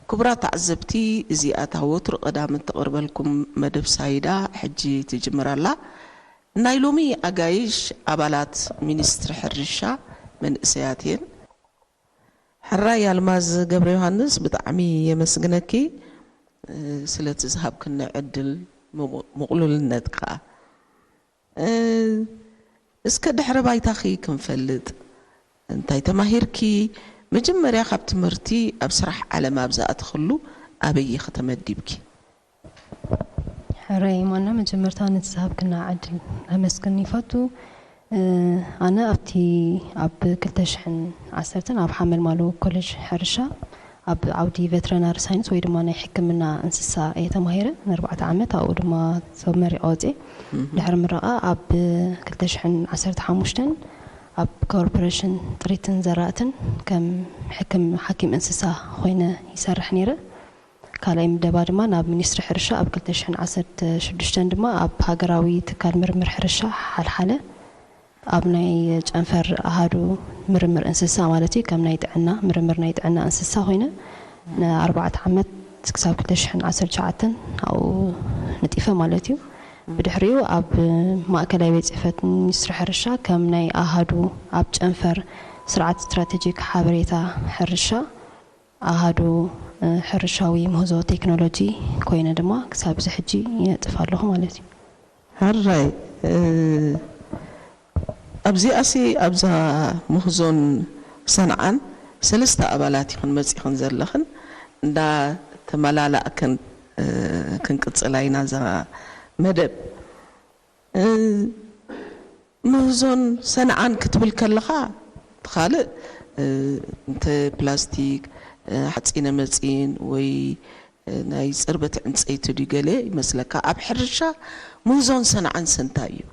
ክቡራት ተዓዘብቲ፣ እዚኣ እታ ወትሩ ቀዳም እትቕርበልኩም መደብ ሳይዳ ሕጂ ትጅምር ኣላ። ናይ ሎሚ ኣጋይሽ ኣባላት ሚኒስትሪ ሕርሻ መንእሰያት እየን። ሕራይ ኣልማዝ ገብረ ዮሃንስ፣ ብጣዕሚ የመስግነኪ፣ እ፣ ስለቲ ዝሃብክኒ ዕድል ምቑ-፣ ምቕሉልነት ከኣ። እ፣ እስከ ድሕረ ባይታኺ ክንፈልጥ፣ እንታይ ተማሂርኪ? መጀመርያ ካብ ትምህርቲ ኣብ ስራሕ ዓለም ኣብ ዝኣተኽሉ ኣበይ ኢኺ ተመዲብኪ? ሕራይ ማና፣ መጀመርታ ነቲ ዝሃብክና ዕድል ኣመስግን ይፈቱ። እ፣ ኣነ ኣብቲ፣ ኣብ ክልተ ሽሕን ዓሰርተን ኣብ ሓመልማሎ ኮሌጅ ሕርሻ ኣብ ዓውዲ ቬተረናሪ ሳይንስ ወይ ድማ ናይ ሕክምና እንስሳ እየ ተማሂረ። ንኣርባዕተ ዓመት ኣብኡ ድማ ተመሪቐ ወፅየ። ድሕሪ ምረቓ ኣብ ክልተ ሽሕን ዓሰርተ ሓሙሽተን ኣብ ኮርፖሬሽን ጥሪትን ዘራእትን ከም ሕክም-፣ ሓኪም እንስሳ ኮይነ ይሰርሕ ነይረ። ካልኣይ ምደባ ድማ ናብ ሚኒስትሪ ሕርሻ፣ ኣብ ክልተ ሽሕን ዓሰርተ ሽዱሽተን ድማ ኣብ ሃገራዊ ትካል ምርምር ሕርሻ ሓልሓለ ኣብ ናይ ጨንፈር ኣሃዱ ምርምር እንስሳ ማለት እዩ። ከም ናይ ጥዕና፣ ምርምር ናይ ጥዕና እንስሳ ኮይነ ንኣርባዕተ ዓመት ክሳብ ክልተ ሽሕን ዓሰርተ ትሽዓተን ኣብኡ ነጢፈ ማለት እዩ። ብድሕሪኡ ኣብ ማእከላይ ቤት ጽሕፈት ሚኒስትሪ ሕርሻ ከም ናይ ኣሃዱ ኣብ ጨንፈር ስርዓት ስትራቴጂክ ሓበሬታ ሕርሻ ኣሃዱ፣ እ፣ ሕርሻዊ ምህዞ ቴክኖሎጂ ኮይነ ድማ ክሳብ እዚ ሕጂ ይነጥፍ ኣለኹ ማለት እዩ። ሕራይ፣ እ፣ ኣብዚኣሲ ኣብዛ ምህዞን ሰንዓን ሰለስተ ኣባላት ኢኽን መጺኽን ዘለኽን፣ እንዳተመላላእክን፣ እ፣ ክንቅጽላ ኢና እዛ መደብ። እ፣ ምህዞን ሰንዓን ክትብል ከለኻ፣ እቲ ካልእ፣ እ፣ እንተ ፕላስቲክ፣ እ፣ ሓፂነ መፂን ወይ፣ እ፣ ናይ ፅርበት ዕንፀይቲ ድዩ ገለ ይመስለካ። ኣብ ሕርሻ ምህዞን ሰንዓን ሰንታይ እዩ?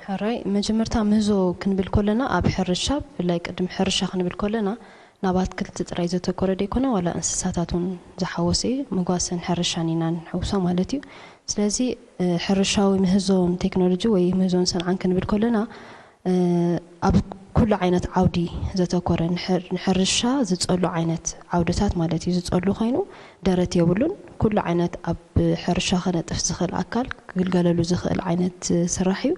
ሕራይ፣ መጀመርታ ምህዞ ክንብል ከለና ኣብ ሕርሻ፣ ብፍላይ ቅድሚ ሕርሻ ክንብል ከለና ናብ ኣትክልቲ ጥራይ ዘተኮረ ደይኮነ፣ ዋላ እንስሳታት እውን ዝሓወሰ እዩ። ምጓሰን ሕርሻን ኢና ንሕውሶ ማለት እዩ። ስለዚ፣ እ፣ ሕርሻዊ ምህዞን ቴክኖሎጂ ወይ ምህዞን ሰንዓን ክንብል ከለና፣ እ፣ ኣብ ኩሉ ዓይነት ዓውዲ ዘተኮረ፣ ንሕር-፣ ንሕርሻ ዝጸሉ ዓይነት ዓውድታት ማለት እዩ። ዝጸሉ ኮይኑ ደረት የብሉን። ኩሉ ዓይነት ኣብ ሕርሻ ክነጥፍ ዝኽእል ኣካል ክግልገለሉ ዝኽእል ዓይነት ስራሕ እዩ።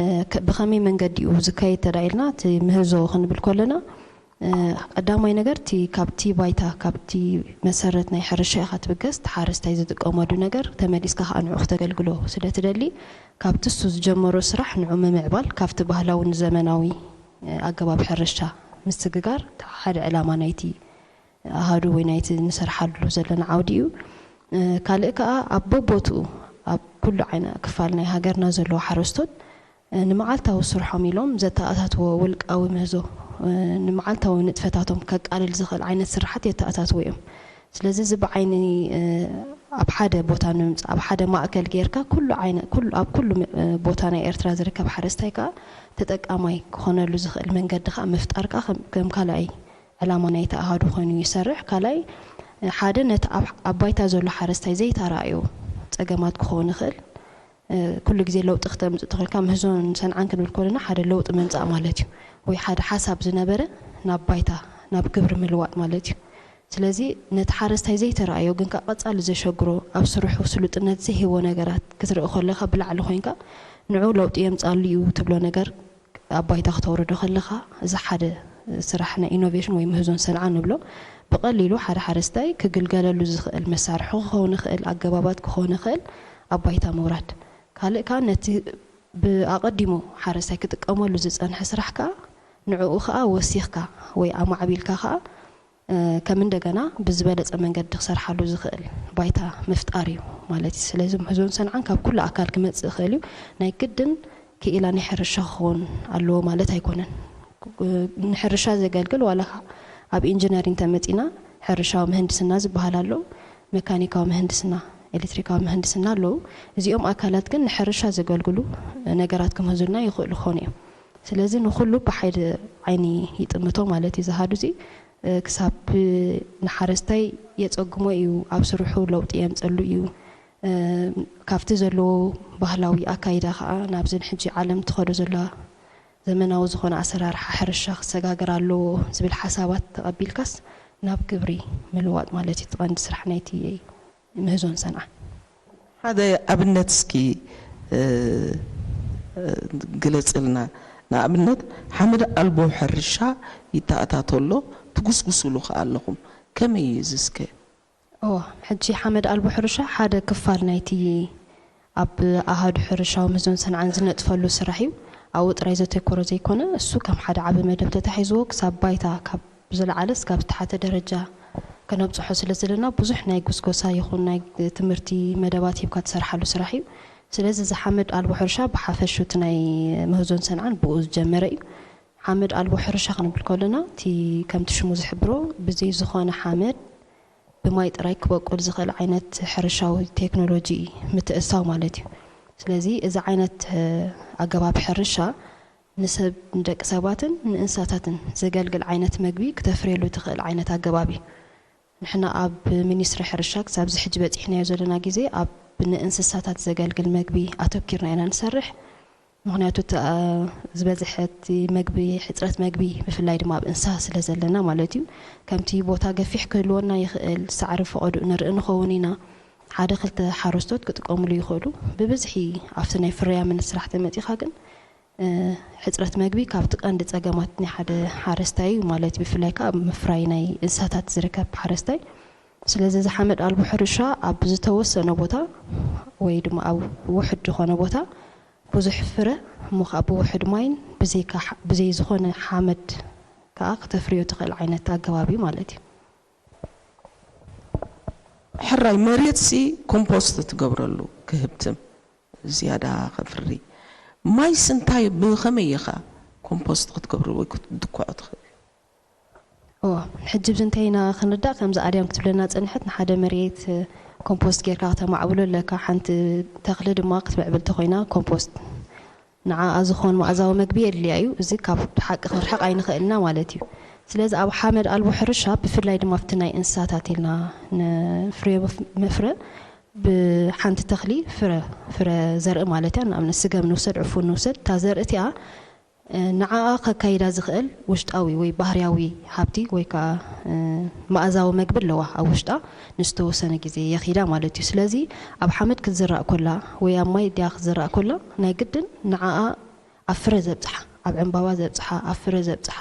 እ፣ ከ-፣ ብኸመይ መንገዲ እዩ ዝካየድ ተዳኢልና፣ እቲ ምህዞ ክንብል ከለና፣ እ፣ ቀዳማይ ነገር፣ እቲ ካብቲ ባይታ፣ ካብቲ መሰረት ናይ ሕርሻ ኢኻ ትብገስ፣ እቲ ሓረስታይ ዝጥቀመሉ ነገር ተመሊስካ ኸኣ ንዑ ክተገልግሎ ስለ ትደሊ፣ ካብቲ እሱ ዝጀመሮ ስራሕ ንዑ ምምዕባል፣ ካብቲ ባህላዊ ንዘመናዊ፣ እ፣ ኣገባብ ሕርሻ ምስግጋር፣ እቲ ሓደ ዕላማ ናይቲ ኣሃዱ ወይ ናይቲ ንሰርሓሉ ዘለና ዓውዲ እዩ። እ፣ ካልእ ከኣ ኣብ በቦትኡ፣ ኣብ ኩሉ ዓይነ ክፋል ናይ ሃገርና ዘለዉ ሓረስቶት፣ እ፣ ንመዓልታዊ ስርሖም ኢሎም ዘተኣታትዎ ውልቃዊ ምህዞ፣ እ፣ ንመዓልታዊ ንጥፈታቶም ከቃልል ዝኽእል ዓይነት ስራሓት የተኣታትዉ እዮም። ስለዚ እዚ ብዓይኒ፣ እ፣ ኣብ ሓደ ቦታ ንምምጻእ፣ ኣብ ሓደ ማእከል ጌርካ ኩሉ ዓይነ-፣ ኩሉ፣ ኣብ ኩሉ፣ እ፣ ቦታ ናይ ኤርትራ ዝርከብ ሓረስታይ ከኣ ተጠቃማይ ክኾነሉ ዝኽእል መንገዲ ከኣ ምፍጣር ከኣ ከም፣ ከም ካልኣይ ዕላማ ናይቲ ኣሃዱ ኮይኑ ይሰርሕ። ካልኣይ፣ ሓደ ነቲ ኣብ፣ ኣብ ባይታ ዘሎ ሓረስታይ ዘይተራእዮ ጸገማት ክኸውን ይኽእል። እ፣ ኩሉ ግዜ ለውጢ ክተምጽእ ተኾይንካ፣ ምህዞን ሰንዓን ክንብል ከለና ሓደ ለውጢ ምምጻእ ማለት እዩ። ወይ ሓደ ሓሳብ ዝነበረ ናብ ባይታ፣ ናብ ግብሪ ምልዋጥ ማለት እዩ። ስለዚ ነቲ ሓረስታይ ዘይተራእዮ ግን ከኣ ቀጻሊ ዘሸግሮ፣ ኣብ ስርሑ ስሉጥነት ዘይህቦ ነገራት ክትርኢ ከለኻ ብላዕሊ ኮይንካ ንዑ ለውጢ የምጻሉ እዩ ትብሎ ነገር ኣብ ባይታ ክተውርዶ ከለኻ፣ እዚ ሓደ ስራሕ ናይ ኢኖቬሽን ወይ ምህዞን ሰንዓ ንብሎ። ብቐሊሉ ሓደ ሓረስታይ ክግልገለሉ ዝኽእል መሳርሒ ክኸውን ይኽእል፣ ኣገባባት ክኸውን ይኽእል፣ ኣብ ባይታ ምውራድ። ካልእ ከኣ ነቲ ብኣቐዲሙ ሓረስታይ ክጥቀመሉ ዝጸንሐ ስራሕ ከኣ ንዕኡ ከኣ ወሲኽካ ወይ ኣማዕቢልካ ከኣ እ፣ ከም እንደገና ብዝበለጸ መንገዲ ክሰርሓሉ ዝኽእል ባይታ ምፍጣር እዩ ማለት እዩ። ስለዚ ምህዞን ሰንዓን ካብ ኩሉ ኣካል ክመጽእ ይኽእል እዩ። ናይ ግድን ክኢላ ናይ ሕርሻ ክኸውን ኣለዎ ማለት ኣይኮነን። እ፣ ንሕርሻ ዘገልግል ዋላ ከ-፣ ኣብ ኢንጂነሪንግ ተመጺና ሕርሻዊ ምህንድስና ዝበሃል ኣሎ፣ መካኒካዊ ምህንድስና፣ ኤሌክትሪካዊ ምህንድስና ኣለዉ። እዚኦም ኣካላት ግን ንሕርሻ ዘገልግሉ ነገራት ክምህዙልና ይኽእሉ ክኾኑ እዮም። ስለዚ ንኹሉ ብሓይደ ዓይኒ ይጥምቶ ማለት እዩ። ዝሃዱ እዚ፣ እ፣ ክሳብ ንሓረስታይ የጸግሞ እዩ፣ ኣብ ስርሑ ለውጢ የምጸሉ እዩ። እ፣ ካብቲ ዘለዎ ባህላዊ ኣካይዳ ከኣ ናብዚ ንሕጂ ዓለም ትኸዶ ዘላ ዘመናዊ ዝኾነ ኣሰራርሓ ሕርሻ ክሰጋገር ኣለዎ ዝብል ሓሳባት ተቐቢልካስ ናብ ግብሪ ምልዋጥ ማለት እዩ። እቲ ቀንዲ ስራሕ ናይቲ ምህዞን ሰንዓ። ሓደ ኣብነት እስኪ ግለጽልና። ንኣብነት ሓመድ ኣልቦ ሕርሻ ይተኣታቶ ኣሎ፣ ትጉስጉስሉ ከኣ ኣለኹም። ከመይ እዩ እዚ እስከ? እዎ፣ ሕጂ ሓመድ ኣልቦ ሕርሻ ሓደ ክፋል ናይቲ ኣብ ኣሃዱ ሕርሻዊ ምህዞን ሰንዓን ዝነጥፈሉ ስራሕ እዩ። ኣብኡ ጥራይ ዘተኮረ ዘይኮነ፣ እሱ ከም ሓደ ዓቢ መደብ ተታሒዝዎ ክሳብ ባይታ ካብ ዝለዓለ እስካብ ዝተሓተ ደረጃ ከነብጽሖ ስለ ዘለና ብዙሕ ናይ ጉስጎሳ ይኹን ናይ ትምህርቲ መደባት ሂብካ ትሰርሓሉ ስራሕ እዩ። ስለዚ እዚ ሓመድ ኣልቦ ሕርሻ ብሓፈሹ እቲ ናይ ምህዞን ሰንዓን ብኡ ዝጀመረ እዩ። ሓመድ ኣልቦ ሕርሻ ክንብል ከለና እቲ ከምቲ ሽሙ ዝሕብሮ ብዘይ ዝኾነ ሓመድ ብማይ ጥራይ ክበቁል ዝኽእል ዓይነት ሕርሻዊ ቴክኖሎጂ እዩ ምትእስሳው ማለት እዩ። ስለዚ እዚ ዓይነት ኣገባብ ሕርሻ ንሰብ ንደቂ ሰባትን ንእንስሳታትን ዘገልግል ዓይነት መግቢ ክተፍርየሉ ትኽእል ዓይነት ኣገባብ እዩ። ንሕና ኣብ ሚኒስትሪ ሕርሻ ክሳብዚ ሕጂ በፂሕናዮ ዘለና ግዜ ኣብ ንእንስሳታት ዘገልግል መግቢ ኣተኪርና ኢና ንሰርሕ። ምኽንያቱ እቲ ዝበዝሐ እቲ መግቢ ሕፅረት መግቢ ብፍላይ ድማ ኣብ እንስሳ ስለ ዘለና ማለት እዩ። ከምቲ ቦታ ገፊሕ ክህልወና ይኽእል፣ ሳዕሪ ፈቐድኡ ንርኢ ንኸውን ኢና። ሓደ ክልተ ሓረስቶት ክጥቀምሉ ይኽእሉ። ብብዝሒ ኣብቲ ናይ ፍርያምነት ስራሕ ተመፂኻ ግን ሕፅረት መግቢ ካብቲ ቀንዲ ፀገማት ናይ ሓደ ሓረስታይ እዩ ማለት እዩ። ብፍላይ ከዓ ኣብ ምፍራይ ናይ እንስሳታት ዝርከብ ሓረስታይ። ስለዚ እዚ ሓመድ ኣልቦ ሕርሻ ኣብ ዝተወሰነ ቦታ ወይ ድማ ኣብ ውሕድ ዝኾነ ቦታ ብዙሕ ፍረ እሞ ከዓ ብውሕድ ማይን ብዘይካ ብዘይ ዝኾነ ሓመድ ከዓ ክተፍርዮ ትኽእል ዓይነት ኣገባብ እዩ ማለት እዩ። ሕራይ መሬት ሲ ኮምፖስት ትገብረሉ ክህብትም ዝያዳ ከፍሪ ማይ ስንታይ ብኸመይ ኢኻ ኮምፖስት ክትገብሩ ወይ ክትድክዖ ትኽእል? እዎ፣ ሕጂ ብዚ እንተይና ክንርዳእ ከምዚ ኣድያም ክትብለና ጸንሐት ንሓደ መሬት ኮምፖስት ጌርካ ክተማዕብሎ ኣለካ። ሓንቲ ተኽሊ ድማ ክትምዕብል ተኾይና ኮምፖስት ንዓኣ ዝኾን መኣዛዊ መግቢ የድልያ እዩ። እዚ ካብ ሓቂ ክንርሕቕ ኣይንኽእልና ማለት እዩ። ስለዚ ኣብ ሓመድ ኣልቦ ሕርሻ ብፍላይ ድማ ኣብቲ ናይ እንስሳታት ኢልና ንፍርዮ መፍረ ብሓንቲ ተኽሊ ፍረ ፍረ ዘርኢ ማለት እያ። ንኣብነት ስገም ንውሰድ፣ ዕፉን ንውሰድ። እታ ዘርኢ እቲኣ ንዓኣ ከካይዳ ዝኽእል ውሽጣዊ ወይ ባህርያዊ ሃብቲ ወይ ከዓ መኣዛዊ መግቢ ኣለዋ ኣብ ውሽጣ ንዝተወሰነ ግዜ የኺዳ ማለት እዩ። ስለዚ ኣብ ሓመድ ክትዝራእ ኮላ ወይ ኣብ ማይ ድያ ክትዝራእ ኮላ ናይ ግድን ንዓኣ ኣብ ፍረ ዘብፅሓ ኣብ ዕምባባ ዘብፅሓ ኣብ ፍረ ዘብፅሓ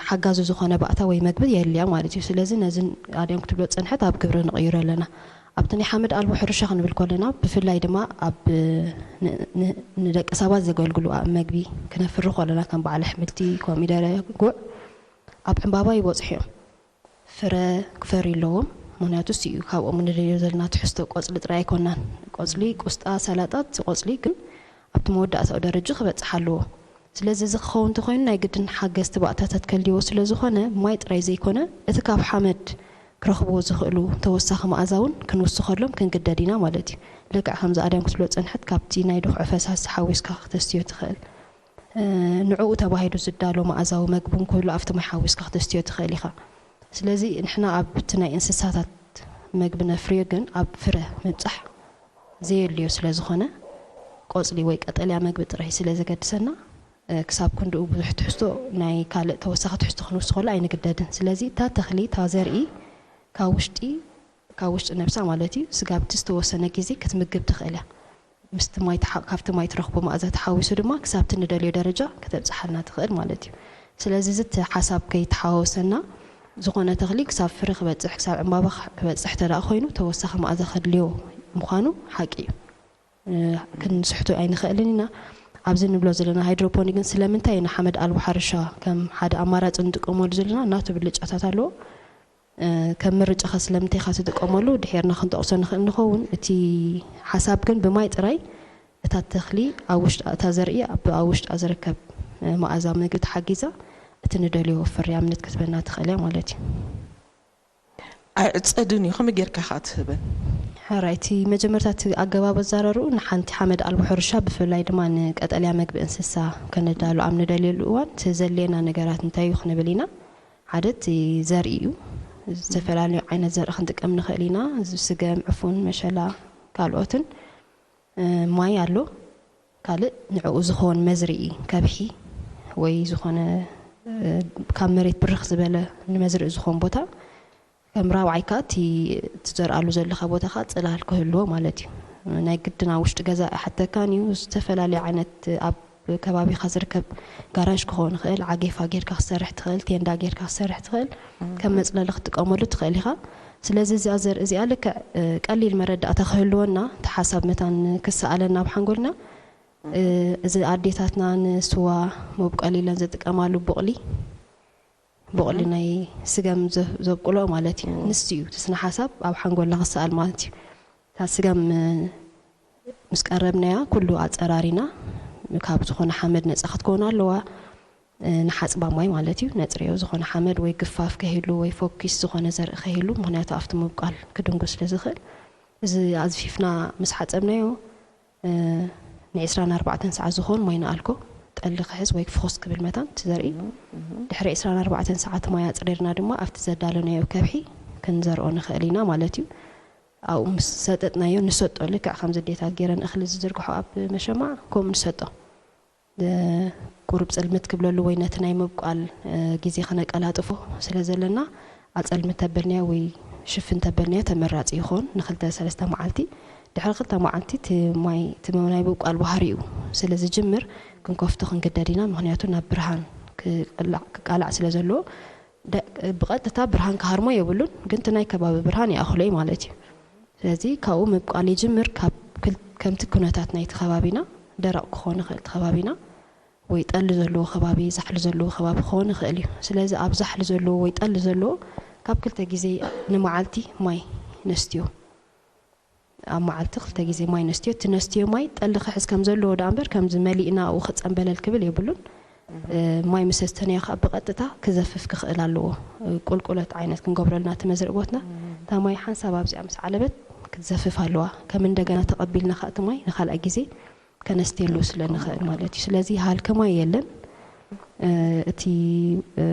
ሓጋዚ ዝኾነ ባእታ ወይ መግቢ የድልያ ማለት እዩ። ስለዚ ነዚ ኣድያም ክትብሎ ዝፀንሐት ኣብ ግብሪ ንቕይሮ ኣለና። ኣብቲ ናይ ሓመድ ኣልቦ ሕርሻ ክንብል ከለና ብፍላይ ድማ ኣብ ንደቂ ሰባት ዘገልግሉ መግቢ ክነፍሪ ከለና ከም በዓል ኣሕምልቲ፣ ኮሚደረ፣ ጉዕ ኣብ ዕምባባ ይበፅሑ እዮም። ፍረ ክፈርዩ ኣለዎም። ምክንያቱ እሱ እዩ ካብኦም ንደልዮ ዘለና ትሕዝቶ ቆፅሊ ጥራይ ኣይኮናን። ቆፅሊ፣ ቁስጣ፣ ሰላጣ እቲ ቆፅሊ ግን ኣብቲ መወዳእታዊ ደረጃ ክበፅሕ ኣለዎ። ስለዚ እዚ ክኸውን እንተኾይኑ ናይ ግድን ሓገዝቲ ባእታታት ከልድይዎ ስለ ዝኾነ ማይ ጥራይ ዘይኮነ እቲ ካብ ሓመድ ክረኽብዎ ዝኽእሉ ተወሳኺ መኣዛ እውን ክንውስኸሎም ክንግደድ ኢና ማለት እዩ። ልክዕ ከምዚ ኣድያም ክትብሎ ዝፀንሐት ካብቲ ናይ ድኹዒ ፈሳሲ ሓዊስካ ክተስትዮ ትኽእል። ንዕኡ ተባሂሉ ዝዳሎ መኣዛዊ መግቢ እውን ክህሉ ኣብቲ ማይ ሓዊስካ ክተስትዮ ትኽእል ኢኻ። ስለዚ ንሕና ኣብቲ ናይ እንስሳታት መግቢ ነፍርዮ ግን ኣብ ፍረ ምብፃሕ ዘየድልዮ ስለ ዝኾነ ቆፅሊ ወይ ቀጠልያ መግቢ ጥራይ ስለ ዘገድሰና ክሳብ ክንድኡ ብዙሕ ትሕዝቶ ናይ ካልእ ተወሳኺ ትሕዝቶ ክንውስኸሉ ኣይንግደድን። ስለዚ እታ ተኽሊ እታ ዘርኢ ካብ ውሽጢ ካብ ውሽጢ ነብሳ ማለት እዩ ስጋብቲ ዝተወሰነ ግዜ ክትምግብ ትኽእል እያ። ምስቲ ማይ ተሓ- ካብቲ ማይ ትረኽቦ መኣዛ ተሓዊሱ ድማ ክሳብቲ ንደልዮ ደረጃ ከተብፅሓልና ትኽእል ማለት እዩ። ስለዚ እዚ እቲ ሓሳብ ከይተሓወሰና ዝኾነ ተኽሊ ክሳብ ፍረ ክበፅሕ ክሳብ ዕምባባ ክበፅሕ ተደኣ ኮይኑ ተወሳኺ መኣዛ ከድልዮ ምዃኑ ሓቂ እዩ። ክንስሕቶ ኣይንኽእልን ኢና። ኣብዚ ንብሎ ዘለና ሃይድሮፖኒክ ግን ስለምንታይ ኢና ሓመድ ኣልቦ ሓርሻ ከም ሓደ ኣማራፂ ንጥቀመሉ ዘለና ናቱ ብልጫታት ኣለዎ። ከም ምርጫኻ ስለምንታይ ኢኻ ትጥቀመሉ ድሒርና ክንጠቕሶ ንኽእል ንኸውን። እቲ ሓሳብ ግን ብማይ ጥራይ እታ ተኽሊ ኣብ ውሽጣ እታ ዘርኢ ኣብ ውሽጣ ዝርከብ መኣዛ ምግቢ ተሓጊዛ እቲ ንደልዮ ፍርያምነት ክትበና ትኽእል እያ ማለት እዩ። ኣይዕፀድን እዩ ከመይ ጌርካ ኸዓ ትህበን? ሕራይ እቲ መጀመርታ እቲ ኣገባብ ኣዛራርኡ ንሓንቲ ሓመድ ኣልቦ ሕርሻ ብፍላይ ድማ ንቀጠልያ መግቢ እንስሳ ከነዳሉ ኣብ ንደልየሉ እዋን እቲ ዘድልየና ነገራት እንታይ እዩ ክንብል ኢና። ሓደ እቲ ዘርኢ እዩ። ዝተፈላለዩ ዓይነት ዘርኢ ክንጥቀም ንኽእል ኢና። እዚ ስገም፣ ዕፉን፣ መሸላ፣ ካልኦትን። ማይ ኣሎ። ካልእ ንዕኡ ዝኸውን መዝርኢ ከብሒ ወይ ዝኾነ ካብ መሬት ብርኽ ዝበለ ንመዝርእ ዝኾን ቦታ ከም ራብዓይ ከኣ እቲ ትዘርኣሉ ዘለኻ ቦታ ከኣ ጽላል ክህልዎ ማለት እዩ። ናይ ግድን ኣብ ውሽጢ ገዛ ኣይሓተካን እዩ። ዝተፈላለዩ ዓይነት ኣብ ከባቢኻ ዝርከብ ጋራዥ ክኸውን ይኽእል፣ ዓጌፋ ጌርካ ክሰርሕ ትኽእል፣ ቴንዳ ጌርካ ክሰርሕ ትኽእል፣ ከም መጽለሊ ክትጥቀመሉ ትኽእል ኢኻ። ስለዚ እዚኣ ዘርኢ እዚኣ ልክዕ ቀሊል መረዳእታ ክህልወና፣ እቲ ሓሳብ መታን ክሰኣለና ኣብ ሓንጎልና፣ እዚ ኣዴታትና ንስዋ መብቆሊ ኢለን ዝጥቀማሉ ቡቕሊ፣ ቡቕሊ ናይ ስገም ዘብቁሎ ማለት እዩ። ንሱ እዩ እቲ ስነ ሓሳብ ኣብ ሓንጎልና ክሰኣል ማለት እዩ። እታ ስገም ምስ ቀረብናያ ኩሉ ኣጸራሪና ካብ ዝኾነ ሓመድ ነጻ ክትከውን ኣለዋ። ንሓጽባ ማይ ማለት እዩ። ነጽርዮ ዝኾነ ሓመድ ወይ ግፋፍ ከይህሉ ወይ ፎኪስ ዝኾነ ዘርኢ ከይህሉ፣ ምኽንያቱ ኣብቲ ምብቃል ክድንጉ ስለ ዝኽእል። እዚ ኣዝፊፍና ምስ ሓጸብናዮ ን24 ሰዓት ዝኾን ማይ ንኣልኮ ጠሊ ክሕዝ ወይ ፍኹስ ክብል መታን እቲ ዘርኢ። ድሕሪ 24 ሰዓት ማይ ኣጽሪርና ድማ ኣብቲ ዘዳለናዮ ከብሒ ክንዘርኦ ንኽእል ኢና ማለት እዩ። ኣብኡ ምስ ሰጠጥናዮ ንሰጦ፣ ልክዕ ከም ዘዴታት ገይረን እኽሊ ዝዝርግሖ ኣብ መሸማዕ ከምኡ ንሰጦ። ቁሩብ ጽልምት ክብለሉ ወይ ነቲ ናይ ምብቋል ግዜ ክነቀላጥፎ ስለ ዘለና፣ ኣጸልሚ ተበልናዮ ወይ ሽፍን ተበልናዮ ተመራጺ ይኾን። ንክልተ ሰለስተ መዓልቲ፣ ድሕሪ ክልተ መዓልቲ እቲ ማይ፣ እቲ ናይ ምብቋል ባህሪኡ ስለ ዝጅምር ክንከፍቶ ክንግደድ ኢና። ምኽንያቱ ናብ ብርሃን ክቅላዕ፣ ክቃላዕ ስለ ዘለዎ፣ ደ-፣ ብቐጥታ ብርሃን ክሃርሞ የብሉን፣ ግን እቲ ናይ ከባቢ ብርሃን ይኣኽሎ እዩ ማለት እዩ። ስለዚ ካብኡ ምብቋል ይጅምር፣ ካብ ክል-፣ ከምቲ ኩነታት ናይቲ ከባቢና፣ ደረቕ ክኾን ይኽእል እቲ ከባቢና፣ ወይ ጠሊ ዘለዎ ከባቢ፣ ዛሕሊ ዘለዎ ከባቢ ክኾን ይኽእል እዩ። ስለዚ ኣብ ዛሕሊ ዘለዎ ወይ ጠሊ ዘለዎ ካብ ክልተ ግዜ ንመዓልቲ ማይ ነስትዮ። ኣብ መዓልቲ ክልተ ግዜ ማይ ነስትዮ። እቲ ነስትዮ ማይ ጠሊ ክሕዝ ከም ዘለዎ ደኣ እምበር፣ ከምዚ መሊእና ኣብኡ ክጸንበለል ክብል የብሉን። እ፣ ማይ ምስ ሰስተናዮ ከኣ ብቐጥታ ክዘፍፍ ክኽእል ኣለዎ። እ፣ ቁልቁለት ዓይነት ክንገብረልና እቲ መዝርእ ቦትና። እታ ማይ ሓንሳብ ኣብዚኣ ምስ ዓለበት ክትዘፍፍ ኣለዋ። ከም እንደገና ተቐቢልና ከኣ እቲ ማይ ንኻልኣይ ግዜ ከነስትየሉ ስለ ንኽእል ማለት እዩ። ስለዚ ሃልኪ ማይ የለን። እ፣ እቲ፣ እ፣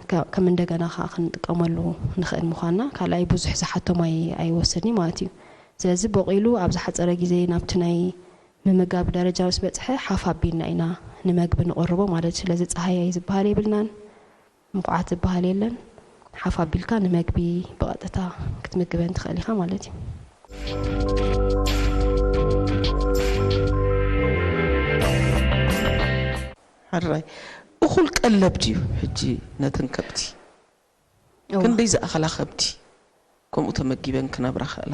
ከ-፣ ከም እንደገና ከኣ ክንጥቀመሉ ንኽእል ምዃንና። ካልኣይ ብዙሕ ዝሓቶ ማይ ኣይወስድን እዩ ማለት እዩ። ስለዚ በቂሉ ኣብ ዝሓጸረ ግዜ ናብቲ ናይ ምምጋብ ደረጃ ምስ በጽሐ ሓፍ ኣቢልና ኢና ንመግቢ ንቕርቦ ማለት እዩ። ስለዚ ጸሃያይ ዝበሃል የብልናን፣ ምቑዓት ዝበሃል የለን። ሓፍ ኣቢልካ ንመግቢ ብቐጥታ ክትምግበን ትኽእል ኢኻ ማለት እዩ። ሕራይ፣ እኹል ቀለብ ድዩ ሕጂ ነተን ከብቲ? እዋ። ክንደይ ዝኣኸላ ከብቲ ከምኡ ተመጊበን ክነብራ ክእላ?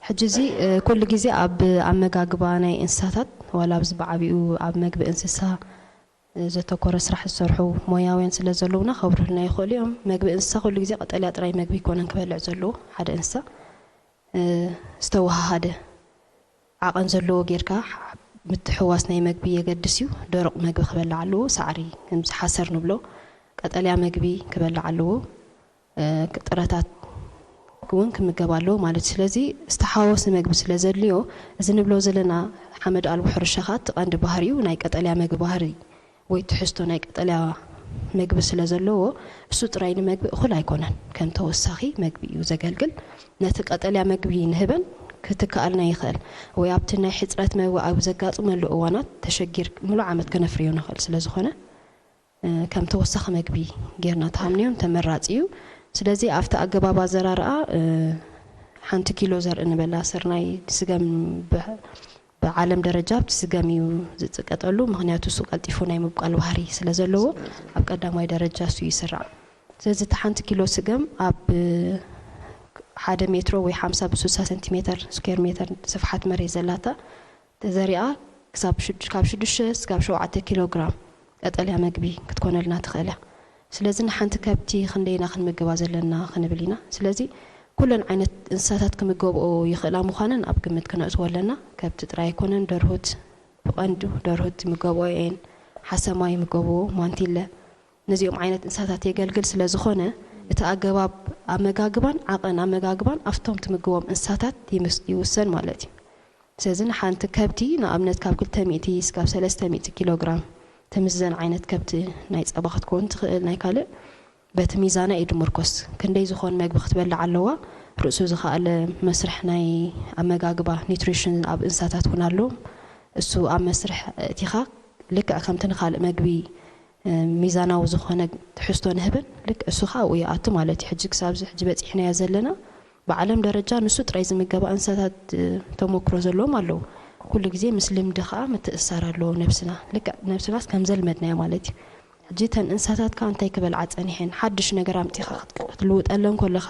ሕጂ እዚ፣ እ፣ ኩሉ ግዜ ኣብ ኣመጋግባ ናይ እንስሳታት፣ ዋላ ኣብዚ ብዓቢኡ ኣብ መግቢ እንስሳ፣ እ፣ ዘተኮረ ስራሕ ዝሰርሑ ሞያውያን ስለ ዘለዉና ከብርሁልና ይኽእሉ እዮም። መግቢ እንስሳ ኩሉ ግዜ ቀጠልያ ጥራይ መግቢ ኣይኮነን ክበልዕ ዘለዎ ሓደ እንስሳ። እ፣ ዝተወሃሃደ ዓቐን ዘለዎ ጌርካ ምትሕውዋስ ናይ መግቢ የገድስ እዩ። ደረቕ መግቢ ክበልዕ ኣለዎ። ሳዕሪ፣ ከምዚ ሓሰር ንብሎ፣ ቀጠልያ መግቢ ክበልዕ ኣለዎ። እ፣ ጥረታት እውን ክምገብ ኣለዎ ማለት እዩ። ስለዚ ዝተሓዋወሰ መግቢ ስለ ዘድልዮ፣ እዚ ንብሎ ዘለና ሓመድ ኣልቦ ሕርሻ ኸኣ እቲ ቀንዲ ባህሪኡ ናይ ቀጠልያ መግቢ ባህሪ ወይ ትሕዝቶ ናይ ቀጠልያ መግቢ ስለ ዘለዎ፣ እሱ ጥራይ ንመግቢ እኹል ኣይኮነን። ከም ተወሳኺ መግቢ እዩ ዘገልግል። ነቲ ቀጠልያ መግቢ ንህበን ክትከኣልና ይኽእል፣ ወይ ኣብቲ ናይ ሕጽረት መግቢ ኣብ ዘጋጥመሉ እዋናት ተሸጊር ምሉእ ዓመት ከነፍርዮ ንኽእል ስለ ዝኾነ፣ እ፣ ከም ተወሳኺ መግቢ ጌርና ተሃምንዮን ተመራጺ እዩ። ስለዚ ኣብቲ ኣገባብ ኣዘራርኣ፣ እ፣ ሓንቲ ኪሎ ዘርኢ ንበላ ስርናይ ስገም ብ-፣ ብዓለም ደረጃ ኣብቲ ስገም እዩ ዝጽቀጠሉ፣ ምኽንያቱ እሱ ቀልጢፉ ናይ ምብቃል ባህሪ ስለ ዘለዎ ኣብ ቀዳማይ ደረጃ እሱ ይስራዕ። ስለዚ እቲ ሓንቲ ኪሎ ስገም ኣብ ሓደ ሜትሮ ወይ ሓምሳ ብ ስሳ ሰንቲሜተር ስኩዌር ሜተር ስፍሓት መሬት ዘላታ ተዘሪኣ ክሳብ ሽድ-፣ ካብ ሽዱሽተ ክሳብ ሸውዓተ ኪሎ ግራም ቀጠልያ መግቢ ክትኮነልና ትኽእል እያ። ስለዚ ንሓንቲ ከብቲ ክንደይ ኢና ክንምግባ ዘለና ክንብል ኢና። ስለዚ ኩለን ዓይነት እንስሳታት ክምገብኦ ይኽእላ ምዃነን ኣብ ግምት ክነእትዎ ኣለና። ከብቲ ጥራይ ኣይኮነን፣ ደርሁት ብቐንዱ ደርሁት ይምገብኦ እየን። ሓሰማ ይምገብኦ፣ ማንቲለ። ነዚኦም ዓይነት እንስሳታት የገልግል ስለ ዝኾነ፣ እቲ ኣገባብ ኣመጋግባን ዓቐን ኣመጋግባን ኣብቶም ትምግቦም እንስሳታት ይምስ-፣ ይውሰን ማለት እዩ። ስለዚ ንሓንቲ ከብቲ ንኣብነት ካብ ክልተ ሚእቲ እስካብ ሰለስተ ሚእቲ ኪሎ ግራም ትምዘን ዓይነት ከብቲ ናይ ጸባ ክትከውን ትኽእል፣ ናይ ካልእ በቲ ሚዛና እዩ ድምርኮስ። ክንደይ ዝኾን መግቢ ክትበልዕ ኣለዋ፣ ርእሱ ዝኸኣለ መስርሕ ናይ ኣመጋግባ ኒውትሪሽን ኣብ እንስሳታት እውን ኣሎ። እሱ ኣብ መስርሕ እቲኻ ልክዕ ከምቲ ንኻልእ መግቢ ሚዛናዊ ዝኾነ ትሕዝቶ ንህብን ልክ እሱ ከዓ ኣብኡ ይኣቱ ማለት እዩ። ሕጂ ክሳብዚ ሕጂ በፂሕናዮ ዘለና ብዓለም ደረጃ ንሱ ጥራይ ዝምገባ እንስሳታት ተሞክሮ ዘለዎም ኣለዉ። ኩሉ ግዜ ምስ ልምዲ ከዓ ምትእሳር ኣለዎ ነብስና። ልክዕ ነብስናስ ከም ዘልመድናዮ ማለት እዩ። ሕጂ እተን እንስሳታት ከዓ እንታይ ክበልዓ ፀኒሐን ሓድሽ ነገር ኣምፂኻ ክትልውጠለን ከለኻ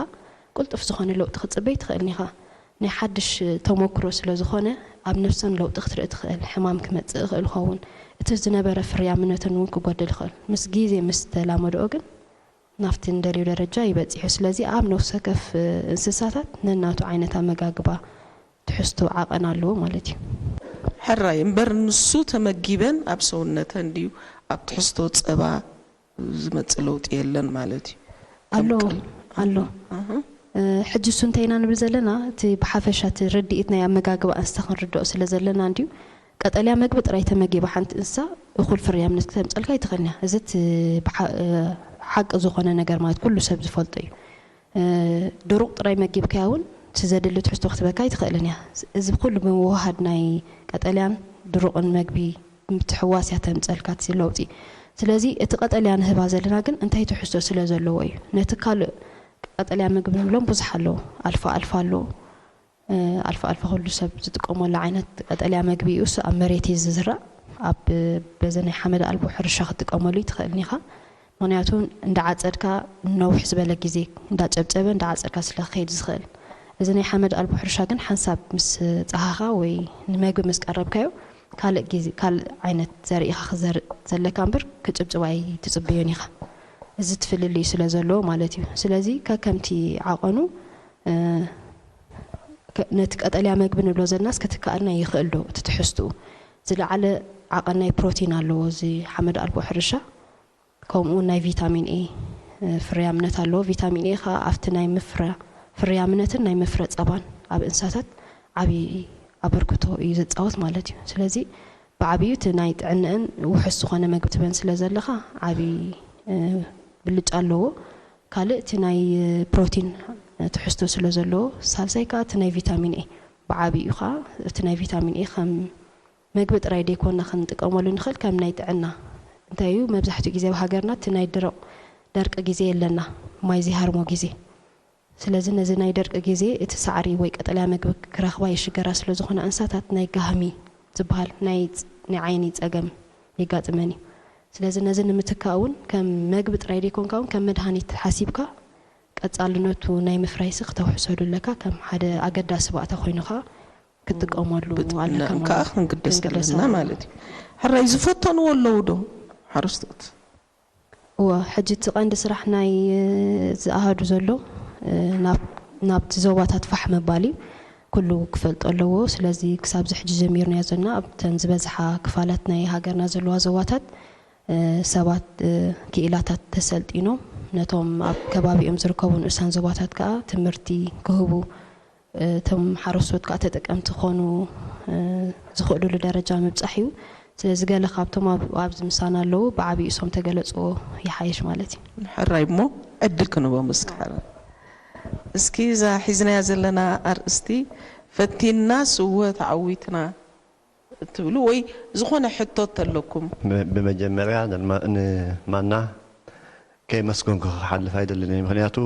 ቅልጡፍ ዝኾነ ለውጢ ክትፅበይ ትኽእል ኒኻ። ናይ ሓድሽ ተሞክሮ ስለ ዝኾነ ኣብ ነብሰን ለውጢ ክትርኢ ትኽእል፣ ሕማም ክመፅእ ይኽእል ይኸውን፣ እቲ ዝነበረ ፍርያምነተን እውን ክጎድል ይኽእል። ምስ ግዜ ምስ ተላመድኦ ግን ናብቲ እንደልዮ ደረጃ ይበፅሑ። ስለዚ ኣብ ነፍሰ ከፍ እንስሳታት ነናቱ ዓይነት ኣመጋግባ ትሕዝቶ ዓቐን ኣለዎ ማለት እዩ። ሕራይ እምበር ንሱ ተመጊበን ኣብ ሰውነተን ድዩ ኣብ ትሕዝቶ ፀባ ዝመፅእ ለውጢ የለን ማለት እዩ። ኣሎ ኣሎ። ሕጂ እሱ እንታይ ኢና ንብል ዘለና? እቲ ብሓፈሻ እቲ ርድኢት ናይ ኣመጋግባ እንስሳ ክንርድኦ ስለ ዘለና እንድዩ። ቀጠልያ መግቢ ጥራይ ተመጊባ ሓንቲ እንስሳ እኹል ፍርያምነት ክተምፀልካ ኣይትኽእልን እያ። እዚ እቲ ሓቂ ዝኾነ ነገር ማለት ኩሉ ሰብ ዝፈልጦ እዩ። ድሩቕ ጥራይ መጊብካያ እውን እቲ ዘድሊ ትሕዝቶ ክትበካ ኣይትኽእልን እያ። እዚ ኩሉ ብምውህሃድ ናይ ቀጠልያን ድሩቕን መግቢ ምትሕውዋስ እያ ተምፀልካ እቲ ለውጢ። ስለዚ እቲ ቀጠልያ ንህባ ዘለና ግን እንታይ ትሕዝቶ ስለ ዘለዎ እዩ። ነቲ ካልእ ቀጠልያ ምግቢ ንብሎም ብዙሕ ኣለዉ። ኣልፋ ኣልፋ ኣለዉ። ኣልፋ ኣልፋ ኩሉ ሰብ ዝጥቀመሉ ዓይነት ቀጠልያ መግቢ እዩ። እሱ ኣብ መሬት እዩ ዝዝራእ። ኣብ በዚ ናይ ሓመድ ኣልቦ ሕርሻ ክትጥቀመሉ ትኽእል ኢኻ። ምኽንያቱ እንዳዓፀድካ ነውሕ ዝበለ ግዜ እንዳጨብጨበ እንዳዓፀድካ ስለ ክኸይድ ዝኽእል። እዚ ናይ ሓመድ ኣልቦ ሕርሻ ግን ሓንሳብ ምስ ፃሃኻ ወይ ንመግቢ ምስ ቀረብካዮ ካልእ ግዜ ካልእ ዓይነት ዘርኢ ኢኻ ክዘርእ ዘለካ እምበር ክጭብጭብ ኣይትፅበዮን ኢኻ። እዚ ትፍልልዩ ስለ ዘለዎ ማለት እዩ። ስለዚ ከከምቲ ዓቐኑ ነቲ ቀጠልያ መግቢ ንብሎ ዘለናስ ክትከኣልና ይኽእል ዶ? እቲ ትሕዝትኡ ዝለዓለ ዓቐን ናይ ፕሮቲን ኣለዎ እዚ ሓመድ ኣልቦ ሕርሻ። ከምኡ እውን ናይ ቪታሚን ኤ ፍርያምነት ኣለዎ። ቪታሚን ኤ ከዓ ኣብቲ ናይ ምፍረ ፍርያምነትን ናይ ምፍረ ፀባን ኣብ እንስሳታት ዓብዪ ኣበርክቶ እዩ ዘፃወት ማለት እዩ። ስለዚ ብዓብዩ እቲ ናይ ጥዕንአን ውሑስ ዝኾነ መግቢ ትበን ስለ ዘለኻ ዓብዪ ብልጫ ኣለዎ። ካልእ እቲ ናይ ፕሮቲን ትሕዝቶ ስለ ዘለዎ፣ ሳልሳይ ከዓ እቲ ናይ ቪታሚን ኤ ብዓብዩ ከዓ እቲ ናይ ቪታሚን ኤ ከም መግቢ ጥራይ ደይኮና ክንጥቀመሉ ንኽእል ከም ናይ ጥዕና እንታይ እዩ መብዛሕትኡ ግዜ ኣብ ሃገርና እቲ ናይ ድርቕ ደርቂ ግዜ የለና ማይ ዘይሃርሞ ግዜ ስለዚ ነዚ ናይ ደርቂ ግዜ እቲ ሳዕሪ ወይ ቀጠልያ መግቢ ክረኽባ ይሽገራ ስለ ዝኾና እንስሳታት ናይ ጋህሚ ዝበሃል ናይ ናይ ዓይኒ ጸገም የጋጥመን እዩ። ስለዚ ነዚ ንምትካእ እውን ከም መግቢ ጥራይ ደይኮንካ እውን ከም መድሃኒት ሓሲብካ ቀጻልነቱ ናይ ምፍራይሲ ክተውሕሰሉ ኣለካ ከም ሓደ ኣገዳሲ ባእታ ኮይኑ ከዓ ክትጥቀመሉ ኣለካ ብጥዕናን ከዓ ክንግደስ ኣለና ማለት እዩ። ሕራይ ዝፈተንዎ ኣለዉ ዶ ሓረስቶት? እወ ሕጂ እቲ ቀንዲ ስራሕ ናይ ዝኣሃዱ ዘሎ ናብቲ ዞባታት ፋሕ ምባል እዩ። ኩሉ ክፈልጦ ኣለዎ። ስለዚ ክሳብ ዝሕጂ ጀሚርናዮ ዘለና ኣብተን ዝበዝሓ ክፋላት ናይ ሃገርና ዘለዋ ዞባታት ሰባት ክኢላታት ተሰልጢኖም ነቶም ኣብ ከባቢኦም ዝርከቡ ንኡሳን ዞባታት ከዓ ትምህርቲ ክህቡ እቶም ሓረስቶት ከዓ ተጠቀምቲ ክኾኑ ዝኽእሉሉ ደረጃ ምብፃሕ እዩ። ስለዚ ገለ ካብቶም ኣብዚ ምሳና ኣለዉ ብዓብዩ እሶም ተገለፅዎ ይሓይሽ ማለት እዩ። ሕራይ እሞ ዕድል ክንቦም እስኪ ሓራ እስኪ እዛ ሒዝናያ ዘለና ኣርእስቲ ፈቲንናስ እወ ተዓዊትና እትብሉ ወይ ዝኾነ ሕቶ ተለኩም? ብመጀመርያ ንማና ከየመስገንኩ ክሓልፍ ኣይደልን እየ። ምኽንያቱ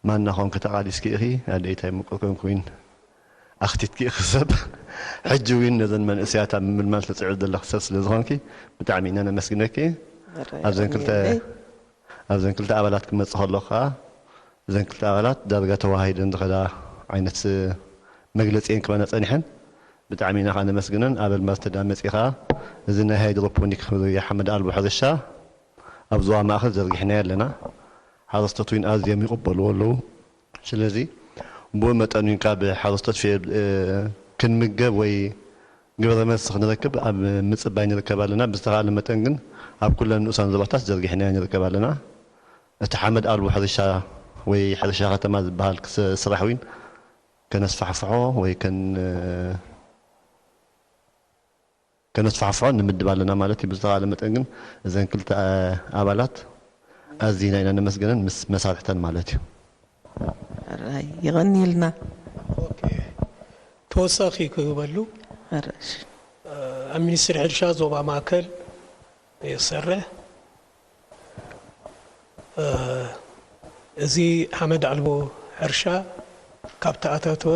ማና ኾንኪ ተቓሊስኪ ኢኺ፣ ኣደይታይ ምቁር ኮንኩ ዊን ኣኽቲትኪ ኢኺ ሰብ። ሕጂ ዊን ነዘን መንእሰያት ኣብ ምምልማል ትጽዕሪ ዘለኺ ሰብ ስለ ዝኾንኪ ብጣዕሚ ኢና ነመስግነኪ። ኣብዘን ክልተ ኣብዘን ክልተ ኣባላት ክመጽእ ከለኹ ከኣ እዘን ክልተ ኣባላት ዳርጋ ተዋሃሂደን ዝኸዳ ዓይነት መግለጺ እየን ክኾና ጸኒሐን። ብጣዕሚ ኢና ከኣ ነመስግነን። ኣብ ኣልማዝ ተዳመጺ ከኣ እዚ ናይ ሃይድሮፖኒክ ወይ ሓመድ ኣልቦ ሕርሻ ኣብ ዞባ ማእከል ዘርጊሕናዮ ኣለና። ሓረስቶት እውን ኣዝዮም ይቕበልዎ ኣለዉ። ስለዚ ብኡ መጠን እውን ካብ ሓረስቶት ክንምገብ ወይ ግብረ መልሲ ክንረክብ ኣብ ምጽባይ ንርከብ ኣለና። ብዝተኻእለ መጠን ግን ኣብ ኩለን ንኡሳን ዞባታት ዘርጊሕናዮ ንርከብ ኣለና። እቲ ሓመድ ኣልቦ ሕርሻ ወይ ሕርሻ ከተማ ዝበሃል ስራሕ እውን ከነስፋሕፍሖ ወይ ከነስፋሕፍሖ ንምድብ ኣለና ማለት እዩ። ብዝተኻእለ መጠን ግን እዘን ክልተ ኣባላት ኣዚና ኢና ነመስግነን ምስ መሳርሕተን ማለት እዩ። የቐንየልና። ተወሳኺ ክህበሉ ኣብ ሚኒስትሪ ሕርሻ ዞባ ማእከል እየ ዝሰርሕ። እዚ ሓመድ ኣልቦ ሕርሻ ካብ ተኣታተወ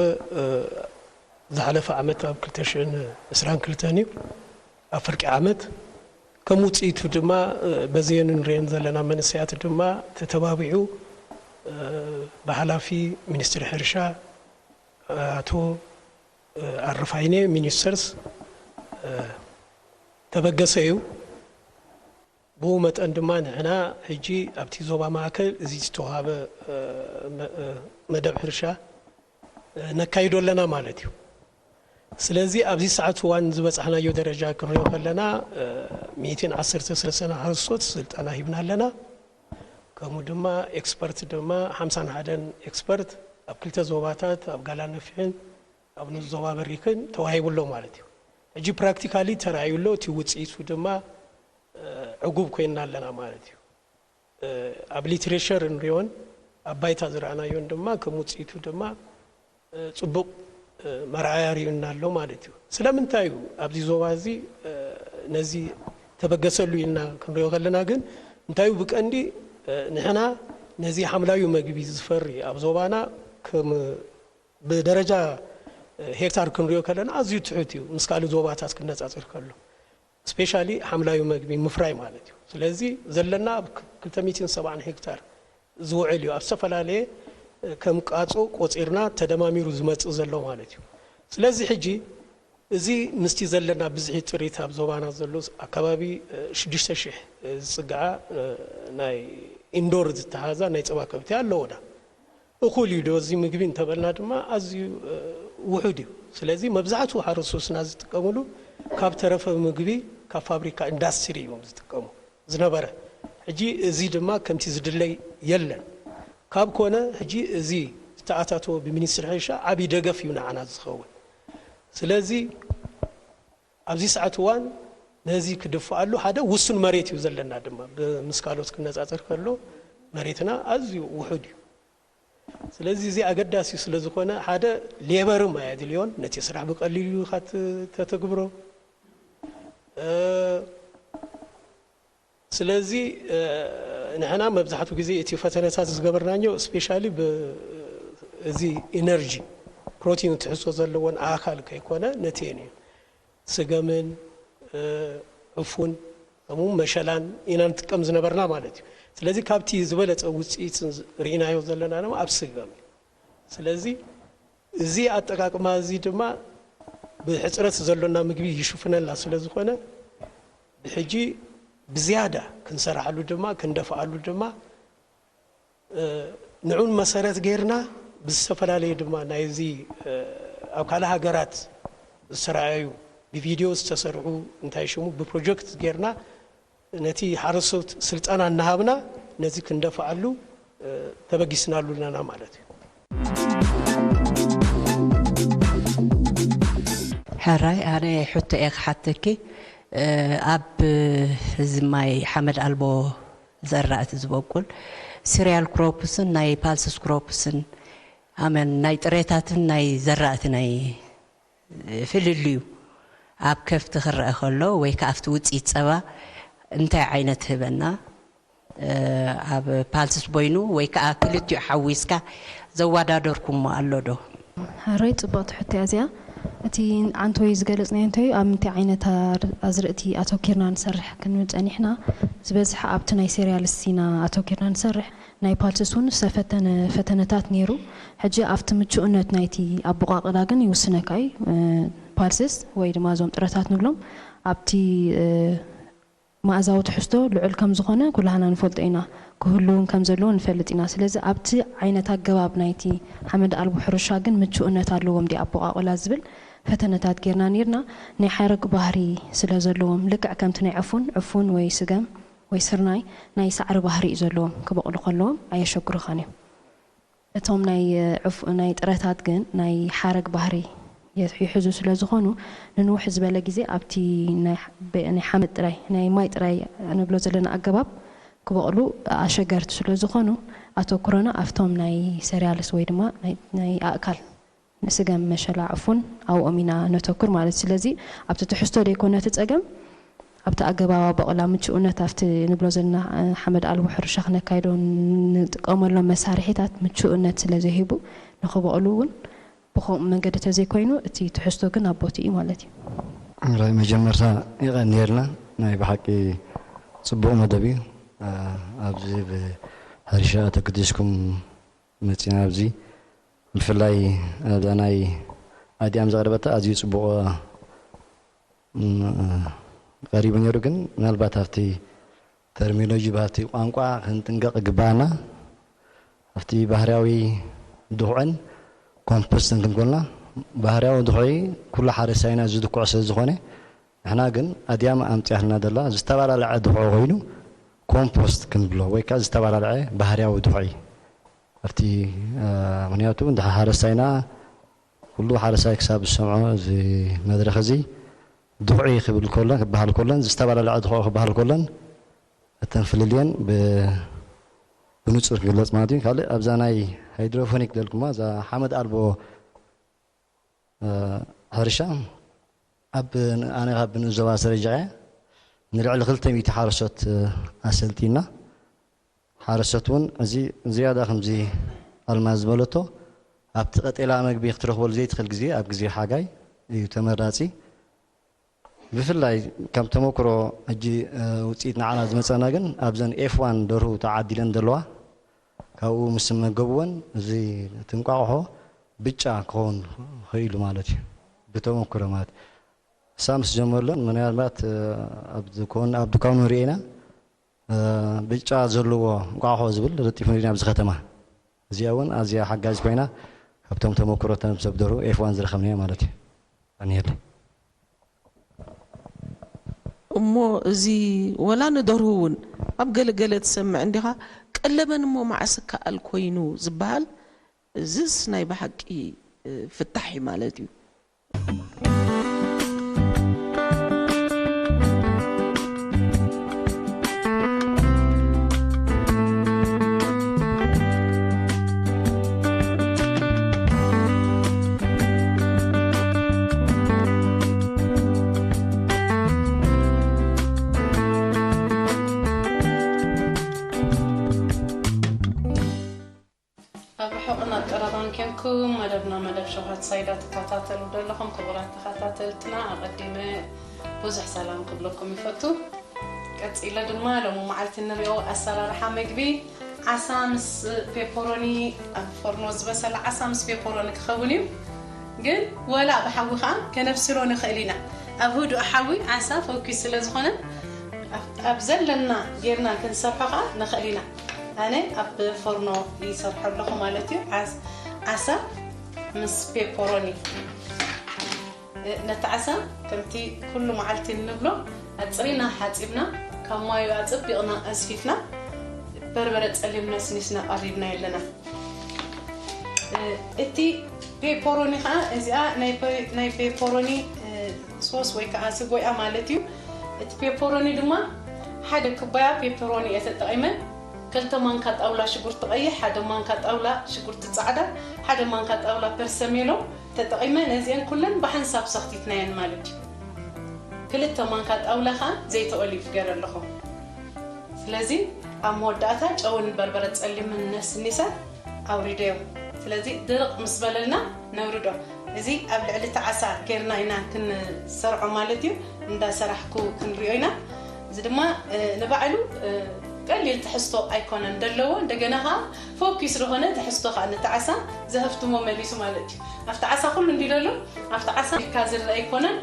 ዝሓለፈ ዓመት ኣብ ክልተ ሽሕን ዕስራን ክልተን እዩ፣ ኣብ ፍርቂ ዓመት። ከም ውፅኢቱ ድማ በዘን ንሪአን ዘለና መንእሰያት ድማ ተተባቢዑ ብሓላፊ ሚኒስትሪ ሕርሻ ኣቶ ኣረፋይነ ሚኒስተርስ ተበገሰ እዩ። ብኡ መጠን ድማ ንሕና ሕጂ ኣብቲ ዞባ ማእከል እዚ ዝተዋሃበ መደብ ሕርሻ ነካይዶ ኣለና ማለት እዩ። ስለዚ ኣብዚ ሰዓት እዋን ዝበጻሕናዮ ደረጃ ክንሪኦ ከለና ሚእትን ዓሰርተ ሰለስተን ሓረስቶት ስልጠና ሂብና ኣለና። ከምኡ ድማ ኤክስፐርት ድማ ሓምሳን ሓደን ኤክስፐርት ኣብ ክልተ ዞባታት ኣብ ጋላነፍሕን ኣብ ንዞባ በሪክን ተዋሂቡ ኣሎ ማለት እዩ። ሕጂ ፕራክቲካሊ ተራእዩ ኣሎ። እቲ ውፅኢቱ ድማ ዕጉብ ኮይንና ኣለና ማለት እዩ። ኣብ ሊትሬቸር እንሪኦን ኣብ ባይታ ዝረኣናዮን ድማ ከም ውፅኢቱ ድማ ፅቡቕ መርኣያ ሪኡና ኣሎ ማለት እዩ። ስለምንታይ እዩ ኣብዚ ዞባ እዚ ነዚ ተበገሰሉ ኢልና ክንሪኦ ከለና ግን እንታይ እዩ ብቀንዲ ንሕና ነዚ ሓምላዊ መግቢ ዝፈሪ ኣብ ዞባና ከም ብደረጃ ሄክታር ክንሪኦ ከለና ኣዝዩ ትሑት እዩ ምስ ካልእ ዞባታት ክነፃፀር ከሎ። ስፔሻሊ ሓምላዊ መግቢ ምፍራይ ማለት እዩ። ስለዚ ዘለና ኣብ ክልተ ሚእትን ሰብዓን ሄክታር ዝውዕል እዩ። ኣብ ዝተፈላለየ ከም ቃጾ ቆጺርና ተደማሚሩ ዝመጽእ ዘሎ ማለት እዩ። ስለዚ ሕጂ እዚ ምስቲ ዘለና ብዝሒ ጥሪት ኣብ ዞባና ዘሎ ኣከባቢ ሽዱሽተ ሽሕ ዝጽግዓ ናይ ኢንዶር ዝተሓዛ ናይ ጸባ ከብቲ ኣለዎና። እኹል እዩ ዶ እዚ ምግቢ እንተበልና ድማ ኣዝዩ ውሑድ እዩ። ስለዚ መብዛሕትኡ ሓረስቶትና ዝጥቀምሉ ካብ ተረፈ ምግቢ ካብ ፋብሪካ ኢንዳስትሪ እዮም ዝጥቀሙ ዝነበረ። ሕጂ እዚ ድማ ከምቲ ዝድለይ የለን። ካብ ኮነ ሕጂ እዚ ዝተኣታተወ ብሚኒስትሪ ሕርሻ ዓብዪ ደገፍ እዩ ንዓና ዝኸውን። ስለዚ ኣብዚ ሰዓት እዋን ነዚ ክድፍኣሉ ሓደ ውሱን መሬት እዩ ዘለና ድማ ምስ ካልኦት ክነፃፀር ከሎ መሬትና ኣዝዩ ውሑድ እዩ። ስለዚ እዚ ኣገዳሲ ስለ ዝኾነ ሓደ ሌበርም ኣየድልዮን ነቲ ስራሕ ብቀሊሉ ኢኻ ተተግብሮ። ስለዚ ንሕና መብዛሕትኡ ግዜ እቲ ፈተነታት ዝገበርናዮ ስፔሻሊ እዚ ኢነርጂ ፕሮቲን ትሕዝቶ ዘለዎን ኣእካል ከይኮነ ነቲ እየን እዩ ስገምን ዕፉን ከምኡ መሸላን ኢና ንጥቀም ዝነበርና ማለት እዩ። ስለዚ ካብቲ ዝበለፀ ውፅኢት ርኢናዮ ዘለና ድማ ኣብ ስገም እዩ። ስለዚ እዚ ኣጠቃቅማ እዚ ድማ ብሕፅረት ዘሎና ምግቢ ይሽፍነልና ስለ ዝኾነ ብሕጂ ብዝያዳ ክንሰራሓሉ ድማ ክንደፍኣሉ ድማ ንዑን መሰረት ጌርና ብዝተፈላለየ ድማ ናይዚ ኣብ ካልእ ሃገራት ዝተረኣዩ ብቪድዮ ዝተሰርሑ እንታይ ሽሙ ብፕሮጀክት ጌርና ነቲ ሓረስቶት ስልጠና እናሃብና ነዚ ክንደፍኣሉ ተበጊስናሉ ኣለና ማለት እዩ። ሕራይ ኣነ ሕቶ እየ ክሓተኪ ኣብ እዚ ማይ ሓመድ ኣልቦ ዘራእቲ ዝበቁል ሲሪያል ክሮፕስን ናይ ፓልስስ ክሮፕስን ኣመን ናይ ጥሬታትን ናይ ዘራእቲ ናይ ፍልልዩ ኣብ ከፍቲ ክረአ ከሎ ወይ ከዓ ኣብቲ ውፅኢት ፀባ እንታይ ዓይነት ህበና ኣብ ፓልስስ ቦይኑ ወይ ከዓ ክልቲኡ ሓዊስካ ዘወዳደርኩሞ ኣሎ ዶ? ሕራይ ፅብቕቲ ሕቶ እያ እዚኣ። እቲ ዓንተወይ ዝገለፅናዮ እንተዩ ኣብ ምንታይ ዓይነት ኣር- ኣዝርእቲ ኣተኪርና ንሰርሕ ክንብል ፀኒሕና፣ ዝበዝሐ ኣብቲ ናይ ሴሪያልስ ኢና ኣተኪርና ንሰርሕ። ናይ ፓልስስ እውን ዝተፈተነ ፈተነታት ነይሩ። ሕጂ ኣብቲ ምቹእነት ናይቲ ኣቦቓቕላ ግን ይውስነካ እዩ። ፓልስስ ወይ ድማ እዞም ጥረታት ንብሎም ኣብቲ መኣዛዊ ትሕዝቶ ልዑል ከም ዝኾነ ኩላህና ንፈልጦ ኢና፣ ክህሉ እውን ከም ዘለዎ ንፈልጥ ኢና። ስለዚ ኣብቲ ዓይነት ኣገባብ ናይቲ ሓመድ ኣልቦ ሕርሻ ግን ምቹእነት ኣለዎም ድዩ ኣቦቓቕላ ዝብል ፈተነታት ጌርና ኔርና። ናይ ሓረግ ባህሪ ስለ ዘለዎም ልክዕ ከምቲ ናይ ዕፉን፣ ዕፉን ወይ ስገም ወይ ስርናይ ናይ ሳዕሪ ባህሪ እዩ ዘለዎም፣ ክበቑሉ ከለዎም ኣየሸግሩኻን እዮም። እቶም ናይ ናይ ጥረታት ግን ናይ ሓረግ ባህሪ ይሕዙ ስለ ዝኾኑ ንንውሕ ዝበለ ግዜ ኣብቲ ናይ ሓመድ ጥራይ ናይ ማይ ጥራይ ንብሎ ዘለና ኣገባብ ክበቕሉ ኣሸገርቲ ስለ ዝኾኑ ኣተኩሮና ኣብቶም ናይ ሰሪያልስ ወይ ድማ ናይ ኣእካል ንስገም መሸላ ዕፉን ኣብኦም ኢና ነተኩር ማለት ስለዚ ኣብቲ ትሕዝቶ ደይኮነ እቲ ጸገም ኣብቲ ኣገባብ ኣበቆላ ምቹእነት ኣብቲ ንብሎ ዘለና ሓመድ ኣልቦ ሕርሻ ክነካይዶ ንጥቀመሎም መሳርሒታት ምቹእነት ስለ ዘይህቡ ንክበቕሉ እውን ብከምኡ መንገዲ ተዘይኮይኑ እቲ ትሕዝቶ ግን ኣብ ቦትኡ እዩ ማለት እዩ። ራይ መጀመርታ ይቐንየልና ናይ ብሓቂ ፅቡቕ መደብ እዩ። ኣብዚ ብሕርሻ ተግዲስኩም መፂና ኣብዚ ብፍላይ ኣብዛ ናይ ኣዲኣም ዘቕረበታ ኣዝዩ ፅቡቕ ቀሪቡ ነይሩ። ግን ምናልባት ኣብቲ ተርሚኖሎጂ ብሃብቲ ቋንቋ ክንጥንቀቕ ይግባኣና። ኣብቲ ባህርያዊ ድኹዕን ኮምፖስትን ክንኮልና ባህርያዊ ድኹዒ ኩሉ ሓረሳይና ዝድኩዖ ስለ ዝኾነ ንሕና ግን ኣድያም ኣምፅያትና ደላ ዝተባላለዐ ድኹዒ ኮይኑ ኮምፖስት ክንብሎ ወይ ከዓ ዝተባላለዐ ባህርያዊ ድኹዒ ኣብቲ ምክንያቱ እንድሕር ሓረሳይና ኩሉ ሓረሳይ ክሳብ ዝሰምዖ እዚ መድረኽ እዚ ድኹዒ ክብል ከሎን ክበሃል ከሎን ዝተባላለዐ ድኹዒ ክበሃል ከሎን እተን ፍልልየን ብንፁር ክግለፅ ማለት እዩ። ካልእ ኣብዛ ናይ ሃይድሮፎኒክ ደልኩማ እዛ ሓመድ ኣልቦ ሕርሻ ኣብ ኣነ ካብ ንኡስ ዞባ ሰረጃ እየ ንልዕሊ ክልተ ሚእቲ ሓረሶት ኣሰልጢና። ሓረሶት እውን እዚ ዝያዳ ከምዚ ኣልማዝ ዝበለቶ ኣብቲ ቀጤላ መግቢ ክትረኽበሉ ዘይትኽእል ግዜ ኣብ ግዜ ሓጋይ እዩ ተመራፂ። ብፍላይ ከም ተመክሮ ሕጂ ውፅኢት ንዓና ዝመፀና ግን ኣብዘን ኤፍ ዋን ደርሁ ተዓዲለን ዘለዋ ካብኡ ምስ መገብወን እዚ እቲ እንቋቑሖ ብጫ ክኸውን ኽኢሉ ማለት እዩ። ብተመክሮ ማለት እሳ ምስ ጀመርለን ምናልባት ኣብ ድኳኑ ርኤና ብጫ ዘለዎ እንቋቑሖ ዝብል ለጢፉ ንሪና ኣብዚ ከተማ እዚኣ እውን ኣዝያ ሓጋዚ ኮይና ካብቶም ተመክሮተን ሰብ ደርሁ ኤፍ ዋን ዝረኸብናዮ ማለት እዩ። ቀንየለይ። እሞ እዚ ወላ ንደርሁ እውን ኣብ ገለገለ ትሰምዕ እንዲኻ ቀለበን እሞ መዓስ ከኣል ኮይኑ ዝበሃል እዝስ ናይ ብሓቂ ፍታሕ እዩ ማለት እዩ። ኣብ ርሑቕን ኣብ ቀረባን ኬንኩም መደብና መደብ ሸውሃት ሳይዳ ትከታተሉ ዘለኹም ክቡራት ተኸታተልትና ኣቐዲመ ብዙሕ ሰላም ክብለኩም ይፈቱ። ቀጺለ ድማ ሎሚ መዓልቲ እንሪኦ ኣሰራርሓ መግቢ ዓሳ ምስ ፔፐሮኒ ኣብ ፎርኖ ዝበሰለ ዓሳ ምስ ፔፐሮኒ ክኸውን እዩ። ግን ወላ ብሓዊ ከዓ ከነብስሎ ንኽእል ኢና። ኣብ ህዱእ ሓዊ ዓሳ ፈኪስ ስለ ዝኾነ ኣብ ዘለና ጌርና ክንሰርሖ ከዓ ንኽእል ኢና። ኣነ ኣብ ፎርኖ ይሰርሖ ኣለኹ ማለት እዩ። ዓሳ ምስ ፔፐሮኒ ነቲ ዓሳ ከምቲ ኩሉ መዓልቲ እንብሎ ኣፅሪና ሓፂብና ካብ ማዩ ኣፀቢቕና ኣዝፊፍና በርበረ ፀሊም ነስኒስና ቀሪብና ኣለና። እቲ ፔፐሮኒ ከዓ እዚኣ ናይ ፔፐሮኒ ሶስ ወይ ከዓ ስጎያ ማለት እዩ። እቲ ፔፐሮኒ ድማ ሓደ ኩባያ ፔፐሮኒ እየ ተጠቒመ። ክልተ ማንካ ጣውላ ሽጉርቲ ቀይሕ፣ ሓደ ማንካ ጣውላ ሽጉርቲ ፃዕዳ፣ ሓደ ማንካ ጣውላ ፐርሰሜሎ ተጠቒመ። ነዚአን ኩለን ብሓንሳብ ሰኽቲትናየን ማለት እዩ። ክልተ ማንካ ጣውላ ከዓ ዘይቲ ኦሊቭ ገይረ ኣለኹ። ስለዚ ኣብ መወዳእታ ጨውን በርበረ ፀሊምን ነስኒሰ ኣውሪደዮ። ስለዚ ድርቕ ምስ በለልና ነውርዶ። እዚ ኣብ ልዕሊ እቲ ዓሳ ጌርና ኢና ክንሰርዖ ማለት እዩ። እንዳሰራሕኩ ክንሪኦ ኢና። እዚ ድማ ንባዕሉ ቀሊል ትሕዝቶ ኣይኮነን ዘለዎ እንደገና ከዓ ፎኪስ ዝኾነ ትሕዝቶ ከዓ ነቲ ዓሳ ዘህፍትሞ መሊሱ ማለት እዩ። ኣብቲ ዓሳ ኩሉ እንዲ ዘሎ ኣብቲ ዓሳ ኢልካ ዝረአ ኣይኮነን።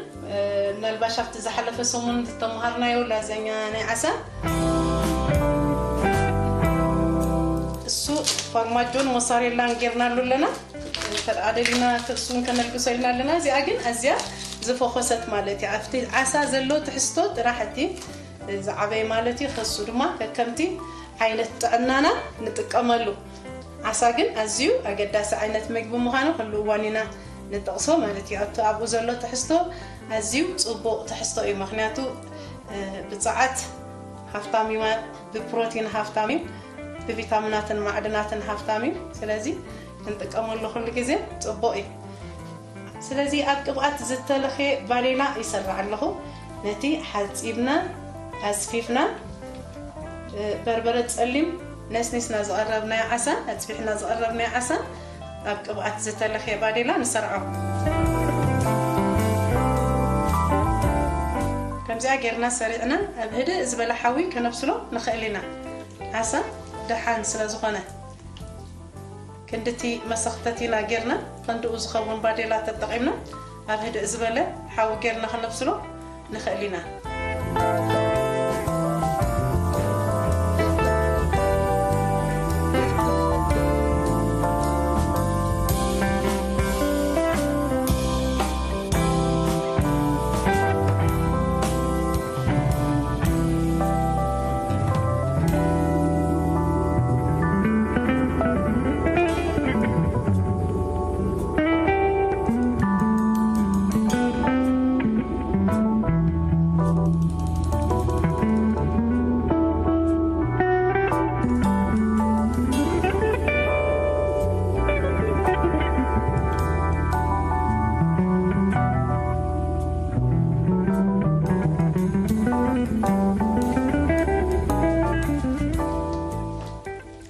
ምናልባሽ ኣብቲ ዝሓለፈ ሰሙን ዝተምሃርናዮ ላዘኛ ናይ ዓሳ እሱ ፎርማጆን ሞሳሬላን ጌርናሉ ኣለና። ተደሊና ክሱን ከነልግሶ ኢልና ኣለና። እዚኣ ግን ኣዝያ ዝፈኾሰት ማለት እዩ። ኣብቲ ዓሳ ዘሎ ትሕዝቶ ጥራሕ እቲ ዝዓበየ ማለት እዩ። ከሱ ድማ ከከምቲ ዓይነት ጥዕናና ንጥቀመሉ። ዓሳ ግን ኣዝዩ ኣገዳሲ ዓይነት መግቢ ምዃኑ ኩሉ እዋን ኢና ንጠቕሶ ማለት እዩ። ኣብቲ ኣብኡ ዘሎ ትሕዝቶ ኣዝዩ ጽቡቕ ትሕዝቶ እዩ። ምኽንያቱ ብጸዓት ሃፍታም እዩ፣ ብፕሮቲን ሃፍታም እዩ፣ ብቪታሚናትን ማዕድናትን ሃፍታም እዩ። ስለዚ ክንጥቀመሉ ኩሉ ግዜ ጽቡቕ እዩ። ስለዚ ኣብ ቅብኣት ዝተለኽየ ባዴላ ይሰርዕ ኣለኹ። ነቲ ሓጺብና ኣጽፊፍና፣ እ፣ በርበረ ጸሊም ነስኒስና ዝቐረብናዮ ዓሳ፣ ኣጽፊሕና ዝቐረብናዮ ዓሳ ኣብ ቅብኣት ዝተለኽየ ባዴላ ንሰርዖ። ከምዚኣ ጌርና ሰሪዕና ኣብ ህድእ ዝበለ ሓዊ ከነብስሎ ንኽእል ኢና። ዓሳ ደሓን ስለ ዝኾነ። ክንድቲ መሰኽተቲና ጌርና፣ ክንድኡ ዝኸውን ባዴላ ተጠቒምና፣ ኣብ ህድእ ዝበለ ሓዊ ጌርና ከነብስሎ ንኽእል ኢና።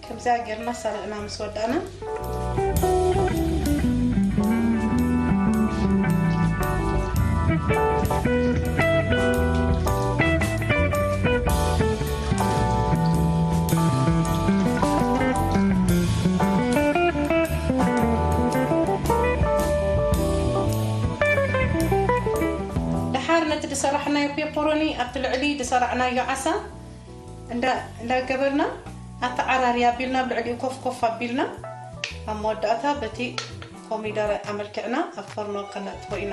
ከምዚኣ ጌርና ሰሪዕና ምስ ወዳእና፣ ደሓር ነቲ ዝሰራሕናዮ ፔፐሮኒ ኣብቲ ልዕሊ ዝሰራዕናዮ ዓሳ እንዳ-፣ እንዳገበርና ኣተዓራርያ ኣቢልና፣ ኣብ ልዕሊኡ ኮፍ ኮፍ ኣቢልና፣ ኣብ መወዳእታ በቲ ኮሚደረ ኣመልኪዕና ኣብ ፎርኖ ከነእትዎ ኢና።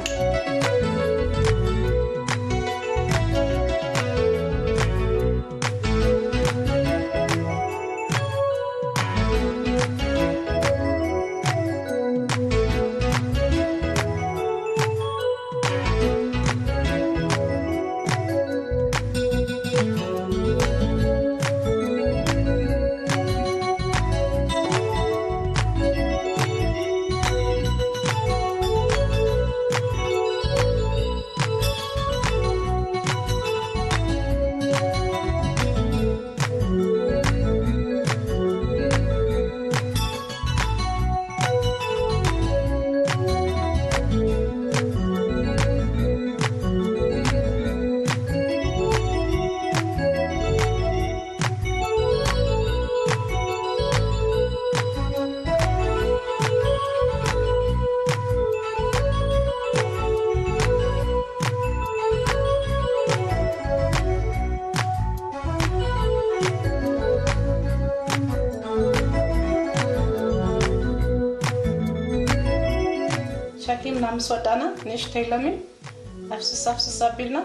ሸኪምና ምስ ወዳእና ንእሽተይ ለሚን ኣፍስስ ኣፍስስ ኣቢልና፣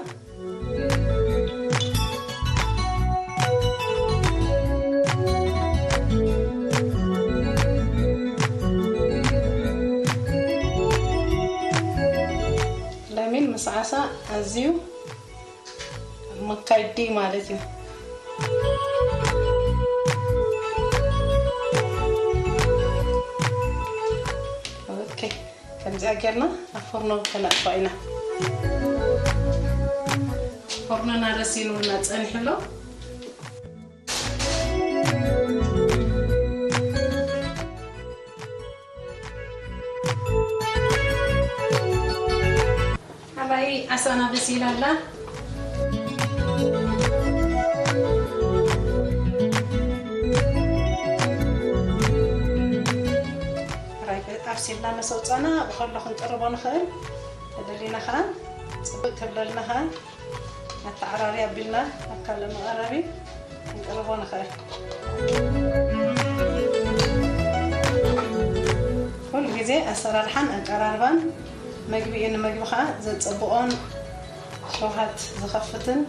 ለሚን ምስ ዓሳ ኣዝዩ መካይዲ ማለት እዩ። ኦኬ፣ ከምዚኣ ጌርና ኣብ ፎርኖ ከነጥፋ ኢና። ፎርኖና ረሲኑና ጸኒሑ ኣሎ። ሓባይ ዓሳና በሲላ ኣላ። ሕራይ ኣብሲልና መሰውፃና ብኸሎ ክንጥርቦ ንኽእል። ተደሊና ኸዓ ፅብቅ ክብለልና ኸዓ ኣተዓራሪ ኣቢልና ኣብ ካልእ መቐረቢ ክንቅርቦ ንኽእል። ኩሉ ግዜ ኣሰራርሓን ኣቀራርባን መግቢ እዩ ንመግቢ ኸዓ ዘጸብቖን ሸውሃት ዝኸፍትን።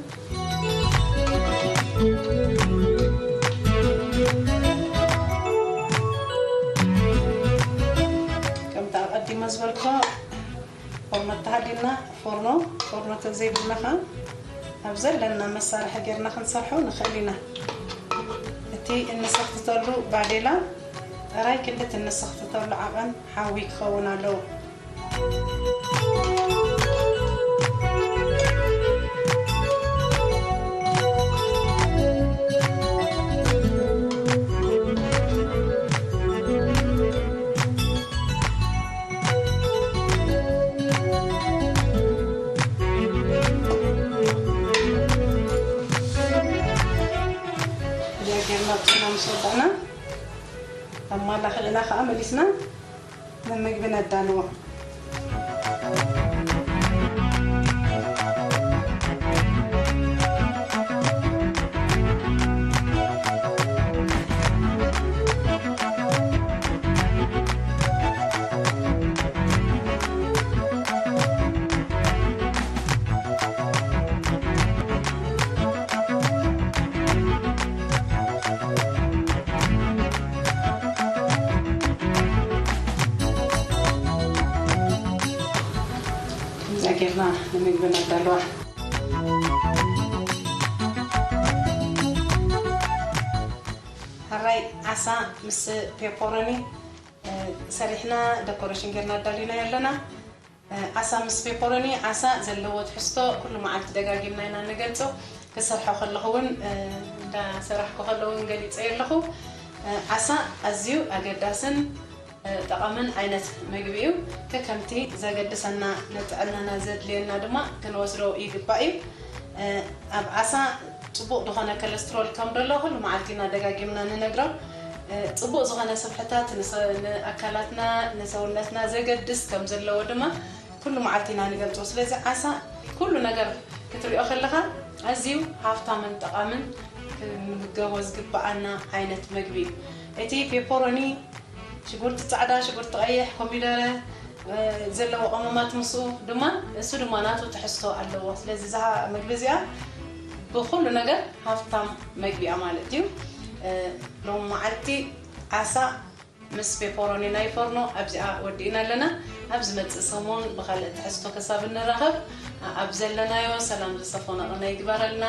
ከምቲ ኣቐዲመ ዝበልኩ ፎርኖ ተሃዲና፣ ፎርኖ፣ ፎርኖ ተዘይብልና ኸዓ ኣብ ዘለና መሳርሒ ጌርና ክንሰርሖ ንኽእል ኢና። እቲ እንሰኽትተሉ ባዴላ ጥራይ ክንዲ እቲ እንሰኽትተሉ ዓቐን ሓዊ ክኸውን ኣለዎ። ላኽዕና ከዓ መሊስና ንምግቢ ነዳልዎ። ከምዚኣ ጌርና ንምግቢ ነዳልዋ። ሕራይ ዓሳ ምስ ፔፐሮኒ፣ እ፣ ሰሪሕና ደኮሬሽን ጌርና ኣዳሊና ኣለና። እ፣ ዓሳ ምስ ፔፐሮኒ፣ ዓሳ ዘለዎ ትሕዝቶ ኩሉ መዓልቲ ደጋጊምና ኢና ንገልጾ። ክሰርሖ ከለኹ እውን፣ እ፣ እንዳሰራሕኩ ከለኹ እውን ገሊጸ ኣለኹ። እ፣ ዓሳ ኣዝዩ ኣገዳስን፣ እ፣ ጠቓምን ዓይነት መግቢ እዩ። ከከምቲ ዘገድሰና ንጥዕናና ዘድልየና ድማ ክንወስዶ ይግባእ እዩ። እ፣ ኣብ ዓሳ ጽቡቕ ዝኾነ ኮለስትሮል ከም ዘሎ ኩሉ መዓልቲ ኢና ደጋጊምና ንነግሮ። እ፣ ጽቡቕ ዝኾነ ስብሕታት ንሰ-፣ ንኣካላትና፣ ንሰውነትና ዘገድስ ከም ዘለዎ ድማ ኩሉ መዓልቲ ኢና ንገልጾ። ስለዚ ዓሳ ኩሉ ነገር ክትሪኦ ከለኻ ኣዝዩ ሃፍታምን ጠቓምን ክንምገቦ ዝግብኣና ዓይነት መግቢ እዩ። እቲ ፔፐሮኒ፣ ሽጉርቲ ጻዕዳ፣ ሽጉርቲ ቀይሕ፣ ኮሚደረ፣ እ፣ ዘለዎ ቀመማት ምስኡ ድማ፣ እሱ ድማ ናቱ ትሕዝቶ ኣለዎ። ስለዚ እዛ መግቢ እዚኣ ብኹሉ ነገር ሃፍታም መግቢ እያ ማለት እዩ። እ፣ ሎም መዓልቲ ዓሳ ምስ ፔፐሮኒ ናይ ፎርኖ ኣብዚኣ ወዲእና ኣለና። ኣብ ዝመጽእ ሰሙን ብኻልእ ትሕዝቶ ክሳብ እንራኸብ፣ ኣብ ዘለናዮ ሰላም ዝሰፈኖ ቅነ ይግበረልና።